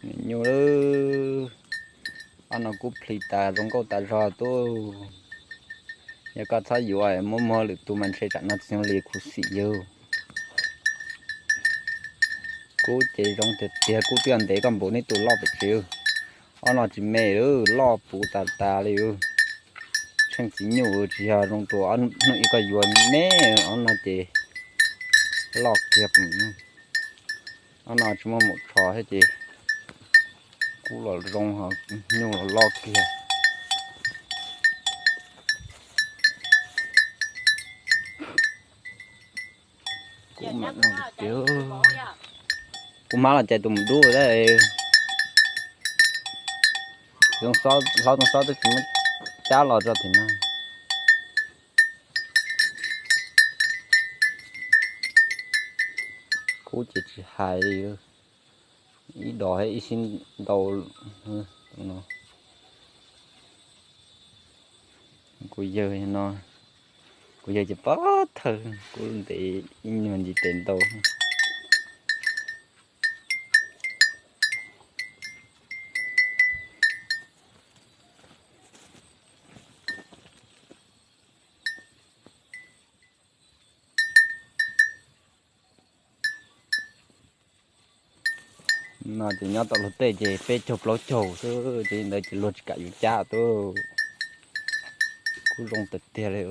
Nyuj lawm, ob no kub plhis tas zoo nkauj tas zog tub. Yog koj txhob yuav muab muag lwm tus mas ntshe tsam no tsis zoo li khuv xim yug. Kub ces zoo tiag tiag, kub twb yog ntev koj npaum neb tus loj pem tsev. Ob no tsis me lawm, loj puv tas tas li. Tsheej txiv nyuj tsis yog zoo tus ob hnub ib koj yuav me, ob no ces loj kiag. Ob no tsis muaj maum tsho thiab ces kub los zoo, nyuj los loj kiag. Kub mas zoo tiag. Kub hmab los cais tus mus dub, hlob Tooj Xob twb tsis muab cab los txog tim no. Kub ces tsis hais li, ib dos ib sib ntau no. Kuv yawg no, kuv yawg ces pob thawj, kuv ntev ib nyuag ntsis tes ntau. No ces nyob tau luag tej ces peb caug plaub caug xwb, ces li ntawd ces luag tsis kam yuav cab tub. Kub zoo tiag tiag li.